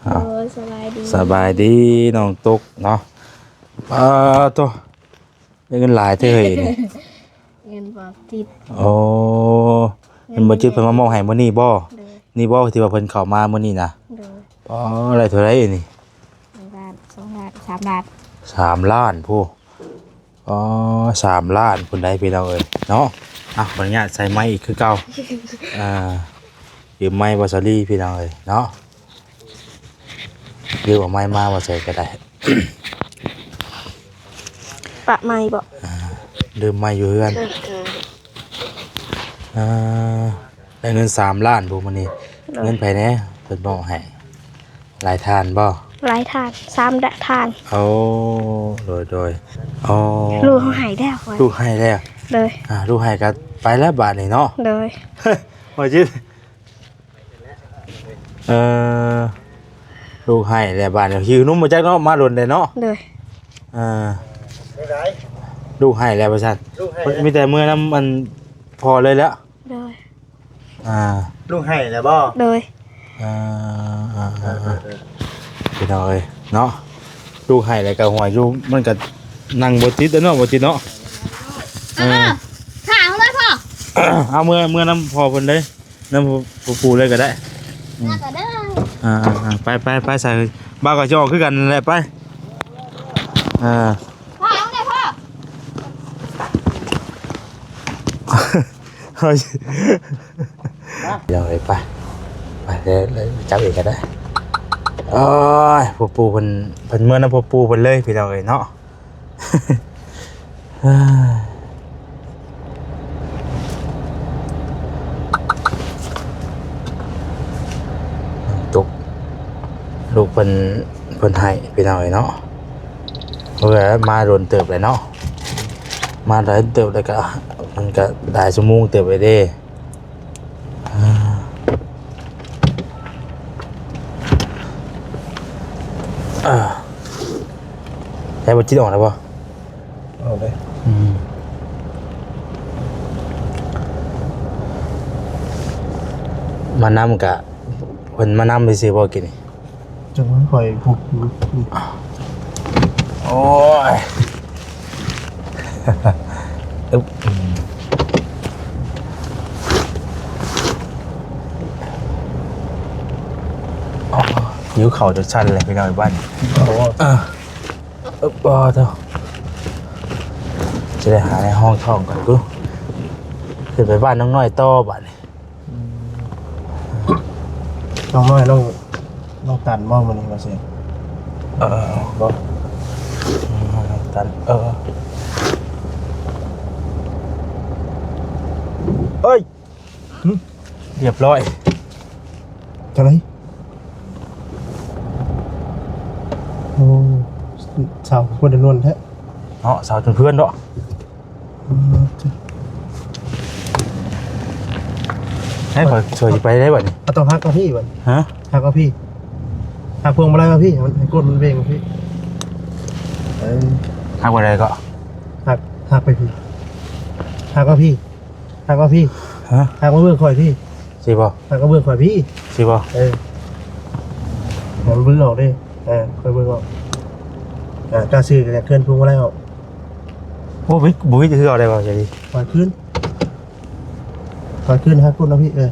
ເອົາ ໂດຍ ສະບາຍດີ ສະບາຍດີນ້ອງຕຸກເນາະ. ປາໂທ້ ໄດ້ເງິນຫຼາຍແທ້ເຮີ້ຍນີ້. ເງິນບໍ່ຈິດ. ໂອ້ ເງິນບໍ່ຈິດເພິ່ນມາມອບໃຫ້ມື້ນີ້ບໍ່? ໂດຍ. ນີ້ບໍ່ທີ່ວ່າເພິ່ນເຂົ້າມາມື້ນີ້ນະ? ໂດຍ. ອໍ ໄດ້ເທົ່າໃດນີ້? ໜຶ່ງລ້ານ ສອງລ້ານ ສາມລ້ານ ສາມລ້ານພຸ້ນ. ອໍ ສາມລ້ານພຸ້ນໃດພີ່ນ້ອງເອີຍເນາະ. ອ່ະ ຂໍອະນຸຍາດໃສ່ໄມອີກຄືເກົ່າ. ອ່າ ຢືມໄມບໍ່ສາລີພີ່ນ້ອງເອີຍເນາະ. ຫຼືວ່າໄມມາບໍ່ໃສ່ກໍໄດ້. ປະໄມບໍ່? ອ່າ ລືມໄມຢູ່ເຮືອນ. ເອີ ເອີ ອ່າ ໄດ້ເງິນສາມລ້ານພຸ້ນມື້ນີ້. ໂດຍ. ເງິນໃຜແດ່ເພິ່ນມອບໃຫ້? ຫຼາຍທ່ານບໍ່? ຫຼາຍທ່ານ ສາມທ່ານ. ໂອ້ ໂດຍ ໂດຍ. ອໍ ລູກເຮົາໃຫ້ແລ້ວ. ລູກໃຫ້ແລ້ວ. ໂດຍ. ອ່າ ລູກໃຫ້ກໍໄປແລ້ວບາດນີ້ເນາະ. ໂດຍ. ວ່າຈິ ເອີ ລູກໃຫ້ແລ້ວບາດນີ້ ຫິວນົມມາຈັກເນາະ ມາດົນແລ້ວເນາະ. ໂດຍ. ເອີ ລູກໃຫ້ແລ້ວວ່າຊັ້ນ. ລູກໃຫ້ແລ້ວ ມີແຕ່ເມືອນຳອັນພໍ່ເລີຍແລ້ວ. ໂດຍ. ອ່າ ລູກໃຫ້ແລ້ວບໍ່? ໂດຍ. ອ່າ ພີ່ນ້ອງເອີຍເນາະ ລູກໃຫ້ແລ້ວກໍຫົວຢູ່ ມັນກໍນັ່ງບໍ່ຕິດເນາະ ບໍ່ຕິດເນາະ. ເອີ ອ່າ ຂ້າເອົາເລີຍພໍ່. ເອົາເມືອ ເມືອນຳພໍ່ເພິ່ນເລີຍ ນຳພໍ່ປູເລີຍກໍໄດ້. ອືມ ມາກໍໄດ້. ອ່າໆ ໄປໆ ໄປໃສ່ ບ່າວກໍຈະອອກຄືກັນແຫຼະ ໄປ. ອ່າ ພໍ່ເອົາແດ່ພໍ່. ເອົາໄປ ໄປເລີຍ ຈັບເອງກໍໄດ້. ໂອ້ຍ ພໍ່ປູເພິ່ນ ເພິ່ນເມືອນຳພໍ່ປູເພິ່ນເລີຍ ພີ່ນ້ອງເອີຍເນາະ. ຕົກ ລູກເພິ່ນ ເພິ່ນໃຫ້ ພີ່ນ້ອງເອີຍເນາະ. ເພາະວ່າມາດົນເຕີບແລ້ວເນາະ ມາດົນເຕີບແລ້ວກໍ ມັນກໍຫຼາຍຊົ່ວໂມງເຕີບແລ້ວເດ້. ເອີ ໃຊ້ບໍ່ຈິດອອກແລ້ວບໍ່? ອອກເລີຍ. ອືມ ມານຳກະ ເພິ່ນມານຳຊື່ໆບໍ່ກິນນີ້? ຈັກມັນຂ້ອຍພຸກຢູ່. ໂອ້ຍ ອຶບ ຫິວເຂົ້າຈົນສັ່ນເລີຍ ພີ່ນ້ອງບ້ານ. ເອີ ອຶບ ບໍ່ເທົ່າ ຈະໄດ້ຫາໃນຫ້ອງທ້ອງກ່ອນກູ ຂຶ້ນໄປບ້ານນ້ອງນ້ອຍຕໍ່ບາດນີ້. ອືມ ນ້ອງນ້ອຍ ນ້ອງ ນ້ອງຕັນບໍ່ມື້ນີ້ວ່າຊີ້? ເອີ ບໍ່ ນ້ອງຕັນ ເອີ ເອີຍ ຫຶ ຮຽບຮ້ອຍ. ຈັ່ງໃດ? ໂອ້ ສາວຄົນນວນແທ້ເນາະ ສາວຈົນເພື່ອນເນາະ. ອືມ ໃຫ້ຂ້ອຍຊ່ວຍຊິໄປໄດ້ບັດນີ້? ເອົາ ຕ້ອງຫັກມາພີ້ບັດນີ້. ຮະ? ຫັກມາພີ້ ຫັກພວງມາໄລມາພີ້ ໃຫ້ກົ້ນມັນເວັ່ງມາພີ້. ເອີ ຫັກບໍ່ໄດ້ກໍ ຫັກ ຫັກໄປພີ້ ຫັກມາພີ້ ຫັກມາພີ້. ຮະ? ຫັກມາເບິ່ງຂ້ອຍພີ້ ຊິບໍ່? ຫັກມາເບິ່ງຂ້ອຍພີ້ ຊິບໍ່? ເອີ ໃຫ້ມັນເບິ່ງອອກເດ້. ເອີ ຂ້ອຍເບິ່ງອອກ. ອ່າ ກາຊື້ກໍຢາກເຄື່ອນພວງມາໄລອອກ. ໂອ້ ບໍ່ ບໍ່ມີຄືເອົາໄດ້ບໍ່? ຈະດີ ຖອຍຄືນ ຖອຍຄືນ ຫັກກົ້ນເອົາພີ້. ເອີ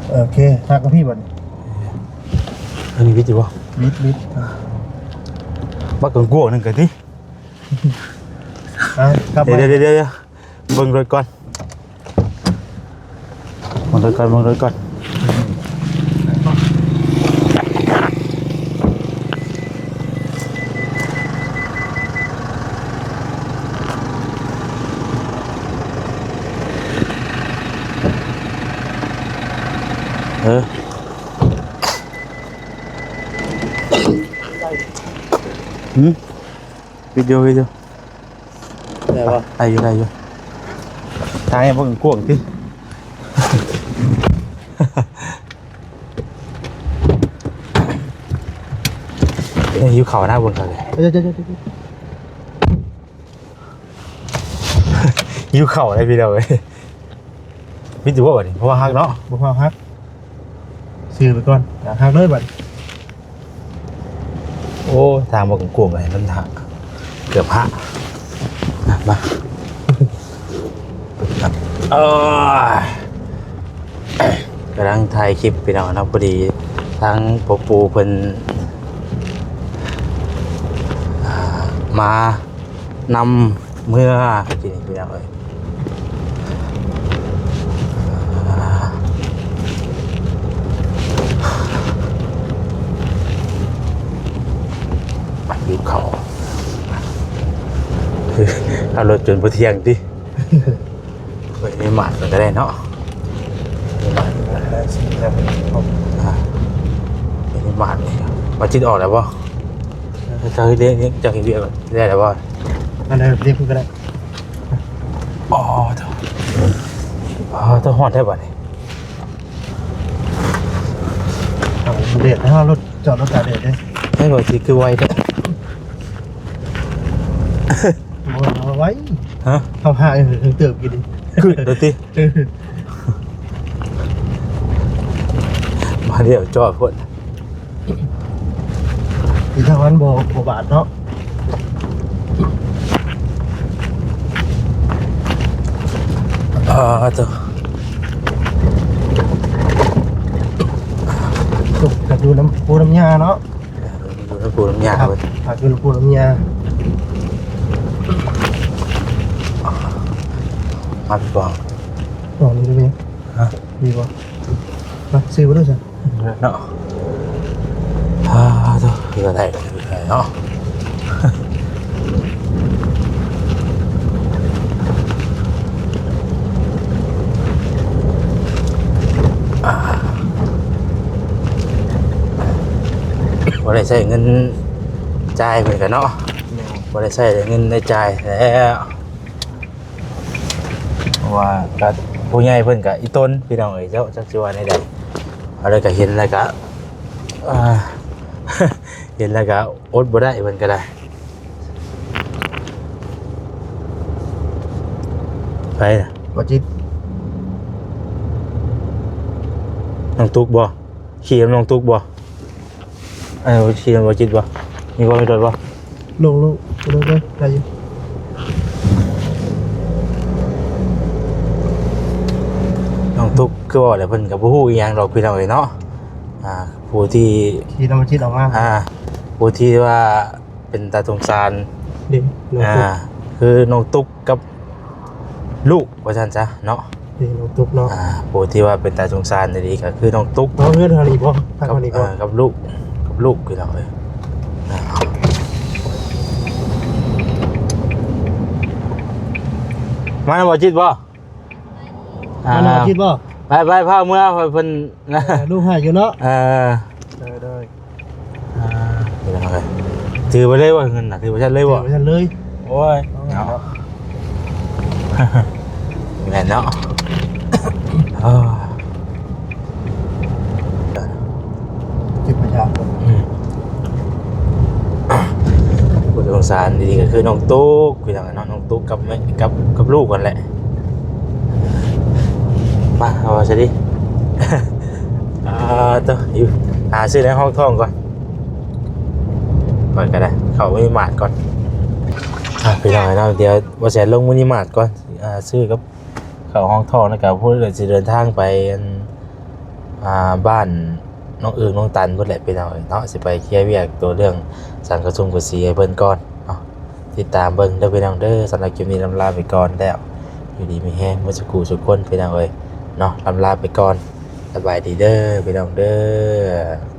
ໂອເຄ ຫັກກັບພີ້ບັດນີ້. ອັນນີ້ວິດຢູ່ບໍ່? ວິດ ວິດ. ບັກກວາງໆ ໜຶ່ງກະຕິ. ອ່ະ ກັບມາ ດຽວໆໆ ເບິ່ງລົດກ່ອນ ເບິ່ງລົດກ່ອນ ເບິ່ງລົດກ່ອນ. ເອີ ຫືມ? ວິດຢູ່ ວິດຢູ່. ໄດ້ບໍ່? ໄດ້ຢູ່ ໄດ້ຢູ່. ທາງໃຫ້ເບິ່ງກວ້າງຕິ. ເອີຍ ຫິວເຂົ້ານະ ເບິ່ງເຂົາເລີຍ ເອີ ເອີ ຫິວເຂົ້າເລີຍພີ່ນ້ອງເອີຍ. ປິດຢູ່ບໍ່ບັດນີ້? ບໍ່ວ່າຮັກເນາະ ບໍ່ວ່າຮັກ ຊື້ໄປກ່ອນ ອ່າ ຮັກເລີຍບັດນີ້. ໂອ້ຍ ທາງບໍ່ກວ້າງໆ ໃຫ້ມັນຫາເກືອບຫາ ມາ ມາ ເອີຍ ກຳລັງຖ່າຍຄລິບພີ່ນ້ອງເນາະ ພໍດີທາງພໍ່ປູ່ເພິ່ນ ອ່າ ມານຳເມືອ ກິນນີ້ພີ່ນ້ອງເອີຍ. ຫິວເຂົ້າ ເອົາລົດຈົນບໍ່ທ່ຽງຕິ. ເປີດມີມາດກໍໄດ້ເນາະ ມີມາດ ອ່າ ມີມາດນີ້ ວ່າຈິດອອກແລ້ວບໍ່? ເຈົ້າເຮັດວຽກ ເຈົ້າເຮັດວຽກໄດ້ແລ້ວບໍ່? ອັນໃດເຮັດວຽກເພິ່ນກໍໄດ້. ອໍ ໂທ້ ອໍ ໂທ້ ຮ້ອນແທ້ບັດນີ້. ເອົາແດດໃຫ້ເຮົາ ລົດ ຈອດລົດຕາກແດດເດ້. ໃຫ້ບໍ່ຊິຄືໄວແທ້? ບໍ່ໄວ ຮະ? ເຮົາຫາກເຖິງເຕີບຢູ່ດິ ຄືດໂດຍຕິ. ມາດຽວຈອດພຸ້ນ ອີກທາງມັນບໍ່ ບໍ່ບາດເນາະ. ອ່າ ໂທ້ ຕົກກັນຢູ່ນຳປູນຳຫຍ້າເນາະ. ຢູ່ນຳປູນຳຫຍ້າເບິດ ພັກຢູ່ນຳປູນຳຫຍ້າ. ມາພີ່ບອງ ບອກນີ້ໄດ້ໄໝ? ຮະ? ມີບໍ່? ມາຊື້ບໍ່ໄດ້ຊັ້ນເນາະ. ອ່າ ໂທ້ ເຮືອໄດ້ເນາະ. ອ່າ ບໍ່ໄດ້ໃຊ້ເງິນຈ່າຍເພິ່ນກະເນາະ ແມ່ນ ບໍ່ໄດ້ໃຊ້ເງິນໄດ້ຈ່າຍແລ້ວ. ເພາະວ່າກະຜູ້ໃຫຍ່ເພິ່ນກະອີ່ຕົນພີ່ນ້ອງເອີຍເຈົ້າ ຈັກຊິວ່າແນວໃດ. ເອົາແລ້ວກະເຫັນແລ້ວກະ ອ່າ ເຫັນແລ້ວກະອົດບໍ່ໄດ້ເພິ່ນກະໄດ້. ໃຜນະ? ບໍ່ຈິດ ນ້ອງຕຸກບໍ່? ຂີ່ນຳນ້ອງຕຸກບໍ່? ເອີ ຂີ່ນຳບໍ່ຈິດບໍ່? ມີບໍ່? ມີລົດບໍ່? ລົງ ລົງ ລົງເລີຍ ໄດ້ຢູ່. ນ້ອງຕຸກຄືເວົ້າແຫຼະ ເພິ່ນກໍບໍ່ຮູ້ອີ່ຫຍັງດອກພີ່ນ້ອງເອີຍເນາະ. ອ່າ ຜູ້ທີ່ຂີ່ນຳບໍ່ຈິດອອກມາ ອ່າ ຜູ້ທີ່ວ່າເປັນຕາສົງສານ ເດ້ ນ້ອງຕຸກ ອ່າ ຄືນ້ອງຕຸກ ກັບລູກວ່າຊັ້ນຊະເນາະ. ເດ້ ນ້ອງຕຸກເນາະ ອ່າ ຜູ້ທີ່ວ່າເປັນຕາສົງສານອີ່ຫຼີກໍຄືນ້ອງຕຸກ. ເອົາເຮືອນເຮົານີ້ບໍ່? ທາງເຮົານີ້ບໍ່? ກັບ ເອີ ກັບລູກ ກັບລູກພີ່ນ້ອງເອີຍ. ມານຳບໍ່ຈິດບໍ່? ອ່າ ມານຳບໍ່ຈິດບໍ່? ໄປ ໄປ ພາເມືອ ເພິ່ນ ເອີ ລູກໃຫ້ຢູ່ເນາະ. ເອີ ໂດຍ ໂດຍ. ອ່າ ຖືໄປເລີຍວ່າເງິນນະ ຖືໄປຊັ້ນເລີຍບໍ່? ຖືໄປຊັ້ນເລີຍ. ໂອ້ຍ ເອົາເນາະ ເນາະ ແມ່ນເນາະ. ເອີ ເກັບຂະຫຍະກ່ອນ. ອືມ ຜູ້ສົງສານດີໆກໍຄືນ້ອງຕຸກ ພີ່ນ້ອງເນາະ ນ້ອງຕຸກກັບແມ່ ກັບ ກັບລູກຫັ້ນແຫຼະ. ມາ ເອົາຊະດິ ອ່າ ໂຕ ຢູ່ ຫາຊື້ໃນຫ້ອງທ້ອງກ່ອນ ກ່ອນກໍໄດ້ ເຂົ້າມິນິມາດກ່ອນ. ອ່າ ພີ່ນ້ອງເນາະ ດຽວບໍ່ແສນລົງມິນິມາດກ່ອນ ອ່າ ຊື້ກັບເຂົ້າຫ້ອງທ້ອງ ແລ້ວກໍພຸ້ນກໍຊິເດີນທາງໄປ ອັນ ອ່າ ບ້ານນ້ອງອຶ່ງນ້ອງຕັນພຸ້ນແຫຼະພີ່ນ້ອງເອີຍເນາະ ຊິໄປເຄຍວຽກຕົວເລື່ອງສັງກະສຸງກະສີໃຫ້ເພິ່ນກ່ອນເນາະ. ຕິດຕາມເບິ່ງເດີພີ່ນ້ອງເດີ. ສຳລັບຄລິບນີ້ລຳລາໄປກ່ອນແລ້ວ ຢູ່ດີມີແຮງເບິດສູ່ຜູ້ສູ່ຄົນພີ່ນ້ອງເອີຍເນາະ ລຳລາໄປກ່ອນ. ສະບາຍດີເດີພີ່ນ້ອງເດີ.